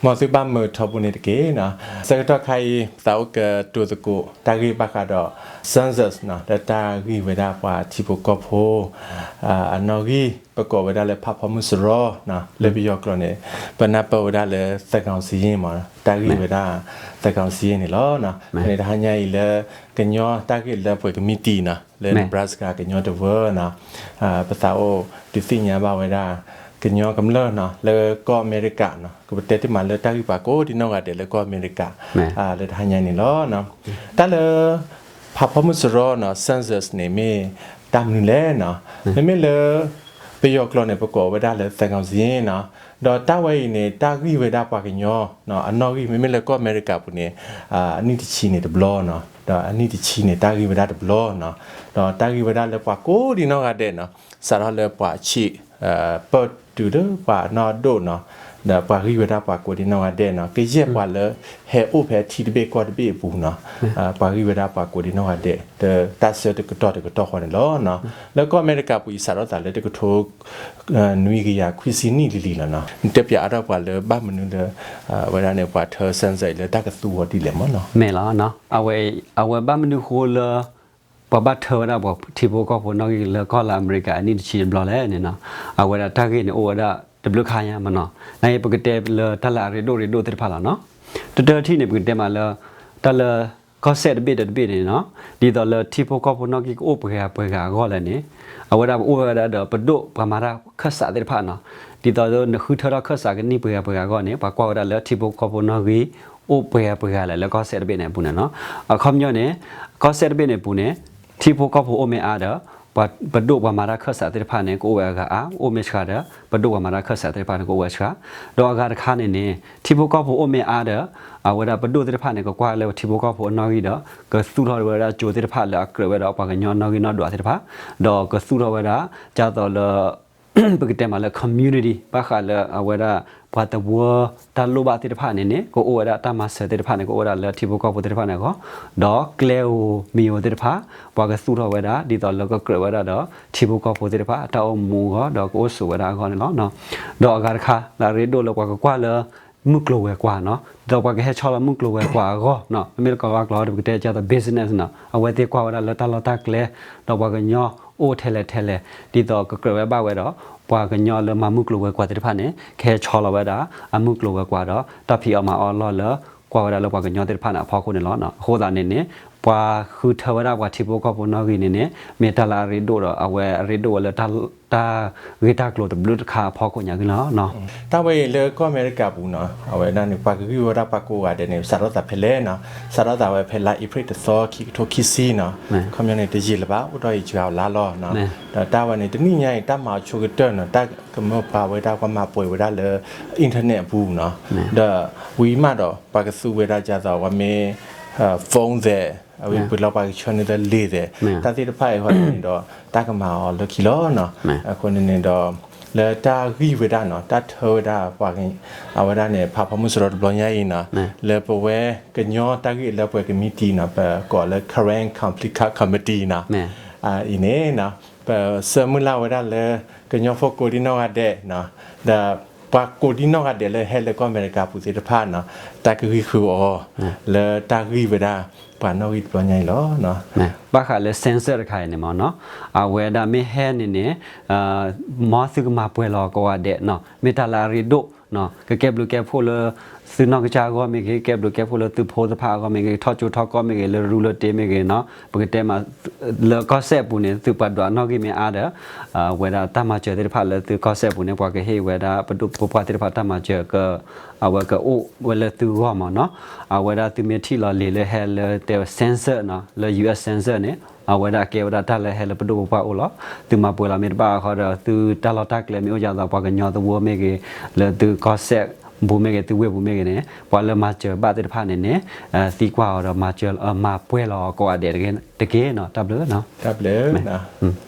မ်သုဘၣ်မုာ်ထီဘိန့ၣ်တက့ၢ်နီၤ. ဆၢကတီၢ်ခါအံၤ ပသးအိၣ်ကတိၤသကိးတၢ်ဂ့ၢ်ဘၣ်ဃးဒီး census နီၤ လၢတၢ်ဂံၢ်ဝဲဒၣ်ပှၤထံဖိကီၢ်ဖိ အနီၣ်ဂံၢ် ပကိးဝဲဒၣ်လၢ ဖးဖီမုၢ်စရီနီၤ လၢပယီၤကျိာ်န့ၣ် ပနၢ်ပၢၢ်ဝဲဒၣ်လၢ သန်းခေါင်စာရင်း မ့ၢ် တၢ်ဂံၢ်ဝဲဒၣ် သန်းခေါင်စာရင်း န့ၣ်လီၤ. န့ၣ်တဟါညါအံၤလၢ ကညီတၢ်ဂ့ၢ်လၢပှဲၤကမံးတံာ်နီၤ လၢ Nebraska ကညီတဝၢနီၤ ပသးအိၣ်ဒုးသ့ၣ်ညါဘၣ်ဝဲဒၣ် ကညီကမျၢၢ်နီၤ လၢကီၢ်အမဲရကၤနီၤ ကပတဲတ့ၢ်မးလၢတၢ်ဂံၢ်ပှၤကိးဒံနီၢ်ဂၤဒဲးလၢကီၢ်အမဲရကၤ လၢတဟါညါန့ၣ်လီၤ. တၢ်လၢ ဖးဖီမုၢ်စရီနီၤ census န့ၣ်မ့ၢ်တၢ်မနုၤလဲၣ်နီၤ. မ့မ့ၢ်လၢ ပယီၤကျိာ်န့ၣ် ပကိးဝဲဒၣ်လၢ သန်းခေါင်စာရင်း နီၤ ဒီးတၢ်ဝဲအံၤန့ၣ် တၢ်ဂံၢ်ဝဲဒၣ်ပှၤကညီ အနီၣ်ဂံၢ် မ့မ့ၢ်လၢကီၢ်အမဲရကၤပူၤန့ၣ် အနံၣ်တဆံန့ၣ်တဘျီနီၤ ဒီးအနံၣ်တဆံန့ၣ် တၢ်ဂံၢ်ဝဲဒၣ်တဘျီနီၤ ဒီးတၢ်ဂံၢ်ဝဲဒၣ်လၢပှၤကိးဒံနီၢ်ဂၤဒဲးနီၤ စးထီၣ်လၢပှၤဆံး ပၢၢ်တုၤလၢပှၤနီၢ်ဒိၣ်နီၤ ဒီးပှၤဂံၢ်ဝဲဒၣ်ပှၤကိးဒံနီၢ်ဂၤဒဲးနီၤ ကယဲၢ်ပှၤလၢဟဲအိၣ်ဖဲထံတဘ့ၣ်ကီၢ်တဘ့ၣ်အပူၤနီၤ ပှၤဂံၢ်ဝဲဒၣ်ပှၤကိးဒံနီၢ်ဂၤဒဲး တၢ်ဆၢတကတီၢ်တကတီၢ်ဃီန့ၣ်လီၤ. လၢကီၢ်အမဲရကၤပူၤအံၤ စးထီၣ်သးလၢတကထိ နွံကယၤခွံဆံနံၣ်လံၤလံၤလီၤနီၤ. နတဲပၠးအါထီၣ်ပှၤလၢဘၣ်မနုၤလၢ ဝဲဒၣ်န့ၣ် ပှၤထၢ census အံၤလၢတၢ်ကသူအီၤဒ်လဲၣ်မ့ၢ်နီၤ. မ့ၢ်လီၤ. အဝဲဘၣ်မနုၤဃိလၢ ပှၤဘၣ်ထၢဝဲဒၣ်ပှၤထံဖိကီၢ်ဖိနီၣ်ဂံၢ်လၢကီၢ်လၢအမဲရကၤအနံၣ်တဆံတဘျီလဲၣ်န့ၣ်နီၤ. အဝဲဒၣ်တၢ်ဂ့ၢ်န့ၣ်အိၣ်ဝဲဒၣ်တဘျုးခါညါမ့ၢ်နီၤ. နာ်က့ပကတဲလၢတၢ်လၢအရ့ဒိၣ်ရ့ဒိၣ်သ့ၣ်တဖၣ်လီၤနီၤ. တတၢထံၣ်န့ၣ် ပကတဲမးလၢ တၢ်လၢ ကီၢ်စဲၣ်တဘ့ၣ်ဒီးတဘ့ၣ်န့ၣ်နီၤ ဒ်သိးလၢထံဖိကီၢ်ဖိနီၣ်ဂံၢ်ကအိၣ်ပှဲၤဂၤပှဲၤဂၤအဂီၢ်လဲၣ်န့ၣ် အဝဲဒၣ်ပအိၣ်ဝဲဒၣ်ဒီးပဒိၣ်ပှၤမၤတၢ်ခၢၣ်စးသ့ၣ်တဖၣ်နီၤ. ဒ်သိးလၢနဃုထၢထီၣ်ခၢၣ်စးကနံၣ်ပှဲၤဂၤပှဲၤဂၤအဂီၢ်န့ၣ် ပှၤကွၢ်ဝဲဒၣ်လၢထံဖိကီၢ်ဖိနီၣ်ဂံၢ် အိၣ်ပှဲၤဂၤပှဲၤဂၤလဲၣ်လၢကီၢ်စဲၣ်တဘ့ၣ်န့ၣ်အပူၤန့ၣ်နီၤ. အခီပညီန့ၣ် ကီၢ်စဲၣ်တဘ့ၣ်န့ၣ်အပူၤန့ၣ် ထံဖိကီၢ်ဖိအိၣ်မ့ၢ်အါဒီး ပဒိၣ်ပှၤမၤတၢ်ခၢၣ်စးသ့ၣ်တဖၣ်န့ၣ် ကအိၣ်ဝဲအဂၤအါ, အိၣ်မ့ၢ်ဆှးဒီး ပဒိၣ်ပှၤမၤတၢ်ခၢၣ်စးသ့ၣ်တဖၣ်န့ၣ် ကအိၣ်ဝဲဆှး. ဒီးအဂၤတခါန့ၣ်န့ၣ် ထံဖိကီၢ်ဖိအိၣ်မ့ၢ်အါဒီး အဝဲဒၣ်ပဒိၣ်သ့ၣ်တဖၣ်န့ၣ် ကကွၢ်လၢထံဖိကီၢ်ဖိအနီၣ်ဂံၢ်ဒီး ကသူၣ်ထီၣ်ဝဲဒၣ်ကၠိသ့ၣ်တဖၣ်လၢအကြၢးဝဲဒီးပှၤကညီနီၣ်ဂံၢ်နီၣ်ဒွးသ့ၣ်တဖၣ်, ဒီးကသူၣ်ထီၣ်ဝဲဒၣ် ဒ်သိးလၢ ပကတဲမးလၢ community ဘၣ်ဃးလၢအဝဲဒၣ် ပှၤသဝီတၢ်လိၣ်ဘၣ်သ့ၣ်တဖၣ်န့ၣ်န့ၣ် ကအိၣ်ဝဲဒၣ်တၢ်မၤစၢၤသ့ၣ်တဖၣ်န့ၣ် ကအိၣ်ဝဲဒၣ်လၢထံဖိကီၢ်ဖိသ့ၣ်တဖၣ်န့ၣ်အဂီၢ်, ဒီးကျဲဧိၤမံၤဧိၤသ့ၣ်တဖၣ် ပှၤကသူၣ်ထီၣ်ဝဲဒၣ် ဒ်သိးလၢကကြၢးဝဲဒၣ်ဒီး ထံဖိကီၢ်ဖိသ့ၣ်တဖၣ် အတၢ်အိၣ်မူအဂီၢ် ဒီးကအိၣ်ဆိးဝဲဒၣ်အဂီၢ်န့ၣ်လီၤ. ဒီးအဂၤတခါ လၢအရ့ဒိၣ်လၢပှၤကကွၢ်လၢ မုၢ်ကျိၤဝဲၤကွာ်နီၤ, ဒီးပှၤကဟဲဆီလီၤမုၢ်ကျိၤဝဲၤကွာ်အဂီၢ်နီၤ, မ့မ့ၢ်လၢကီၢ်လီၤတၢ်ပကတဲကသိး business နီၤ, အဝဲသ့ၣ်ကွၢ်ဝဲဒၣ်လၢတၢ်လီၢ်တၢ်ကျဲ, ဒီးပှၤကညီအိၣ်ထဲလဲၣ်ထဲလဲၣ်, ဒ်သိးကကြၢးဝဲဘၣ်ဝဲဒီး ပှၤကညီလၢမၤမုၢ်ကျိၤဝဲၤကွာ်သ့ၣ်တဖၣ်န့ၣ် ကဟဲဆီလီၤဝဲဒၣ် အမုၢ်ကျိၤဝဲၤကွာ်ဒီး တၢ်ဖံးအီၣ်မၤအီၣ်အလီၢ်လၢ ကွၢ်ဝဲဒၣ်လၢပှၤကညီသ့ၣ်တဖၣ်န့ၣ်အဖီခိၣ်န့ၣ်လီၤ. အဃိသတးန့ၣ်န့ၣ် ပှၤဃုထၢဝဲဒၣ်ပှၤထံဖိကီၢ်ဖိနီၣ်ဂံၢ်န့ၣ်န့ၣ် မ့ၢ်တၢ်လၢအရ့ဒိၣ်ဒီး အဝဲအရ့ဒိၣ်ဝဲလၢ တၢ်ဂ့ၢ်တၢ်ကျိၤတဘျုးတခါအဖီခိၣ်ညါက့လီၤ. တၢ်ဝဲအံၤလၢကီၢ်အမဲရကၤပူၤနီၤ, အဝဲဒၣ်န့ၣ် ပှၤကဂံၢ်ဝဲဒၣ်ပှၤကိးဂၤဒဲးန့ၣ် စးထီၣ်သးဖဲလဲၣ်နီၤ, စးထီၣ်သးဝဲဖဲလါအ့ဖြ့ၣ်တသီ ခံကထိခံဆံနီၤ, ခီပညီန့ၣ် တယံာ်လၢၤဘၣ် အိၣ်ဒီးအံၤစှၤလါလီၤ. ဒီးတၢ်ဝဲန့ၣ် တနံၣ်ညါအံၤ တၢ်မၤအီၤဆိကတၢၢ်နီၤ, တၢ်ကမၢပှၤဝဲဒၣ် ပှၤမၤပှဲၤဝဲဒၣ်လၢ internet အပူၤနီၤ, ဒီးဝံၤမးဒီး ပှၤကသူဝဲဒၣ်ဒ်သိး ပှၤမ့ၢ် phone သဲး အဝဲပှဲၤလီၤပှၤကဆၢန့ၢ်လၢလံာ်သဲး, တၢ်သ့ၣ်တဖၣ်အံၤဃီန့ၣ်ဒီး တၢ်ကမၤအီၤလၢခံလီၤနီၤ. အဃိန့ၣ်န့ၣ်ဒီး လၢတၢ်ဂံၢ်ဝဲဒၣ်နီၤ, တၢ်ထၢဝဲဒၣ် အဝဲဒၣ်န့ၣ် ဖးဖီမုၢ်စရီတဘျီညါအံၤနီၤ, လၢပဝဲကညီတၢ်ဂ့ၢ်လၢပှဲၤကမံးတံာ်နီၤ, ပကိးလၢ Karen Complicated Committee နီၤ, အံၤန့ၣ် ပဆၢမုၢ်လၢ်ဝဲဒၣ်လၢ ကညီဖိကိးဒံနီၢ်ဂၤဒဲးနီၤ, ဒီးပှၤကိးဒံနီၢ်ဂၤဒဲးလၢဟဲလၢကီၢ်အမဲရကၤပူၤသ့ၣ်တဖၣ်နီၤ, တၢ်ကဂံၢ်ဃုာ်အီၤ လၢတၢ်ဂံၢ်ဝဲဒၣ် ပှၤနီၣ်ဂံၢ်တဘျီညါအံၤလီၤ. ဘၣ်ဃးလၢ census တခါအံၤန့ၣ်မ့ၢ်နီၤ, အဝဲဒၣ်မ့ၢ်ဟဲန့ၣ်န့ၣ် မ်သုကမၤပှဲၤလီၤကိးဂၤဒဲးနီၤ, မ့ၢ်တၢ်လၢအရ့ဒိၣ်နီၤ, ကကဲဘျုးကဲဖှိၣ်လၢ သုနီၢ်ကစၢ်အဂီၢ်မ့ၢ်ဂ့ၤ, ကဲဘျုးကဲဖှိၣ်လၢသုဖိသ့ၣ်တဖၣ်အဂီၢ်မ့ၢ်ဂ့ၤ, ထီၣ်ကၠိထီၣ်ကီၢ်မ့ၢ်ဂ့ၤ, လၢရူလၢတ့မ့ၢ်ဂ့ၤနီၤ, ပကတဲမး လၢကီၢ်စဲၣ်အပူၤန့ၣ် သုပှၤဒွးနီၣ်ဂံၢ်မ့ၢ်အါဒီး ဝဲဒၣ်တၢ်မၤစၢၤသ့ၣ်တဖၣ်လၢသုကီၢ်စဲၣ်အပူၤန့ၣ် ပှၤကဟ့ၣ်ဝဲဒၣ်ပဒိၣ်ပပှၢ်သ့ၣ်တဖၣ်တၢ်မၤစၢၤ အဝဲကအိၣ်ဝဲလၢသုဂီၢ်မ့ၢ်နီၤ, အဝဲဒၣ်သုမ့ၢ်ထံၣ်လီၤလံာ်လၢဟဲလၢတဲဝဲ census နီၤ, လၢ US census န့ၣ် အဝဲဒၣ်ကဲဝဲဒၣ်တၢ်လၢဟဲလၢပဒိၣ်ပပှၢ်အိၣ်လီၤ. သုမၤပှဲၤလီၤမ့ၢ်တဘၣ်ဃီဒီး သုတၢ်လီၢ်တၢ်ကျဲမ့ၢ်အိၣ်ဒ်သိး ပှၤကညီသဝီမ့ၢ်ဂ့ၤ, လၢသုကီၢ်စဲၣ်ပူၤမ့ၢ်ဂ့ၤ, သုဝ့ၢ်ပူၤမ့ၢ်ဂ့ၤန့ၣ် ပှၤလၢမၤစၢၤဘၣ်သ့ၣ်တဖၣ်န့ၣ်န့ၣ် သံကွၢ်အီၤဒီး မၤစၢၤ မၤပှဲၤလီၤကိးဂၤဒဲးတက့ၢ်နီၤ, တၢ်ဘျုးနီၤ.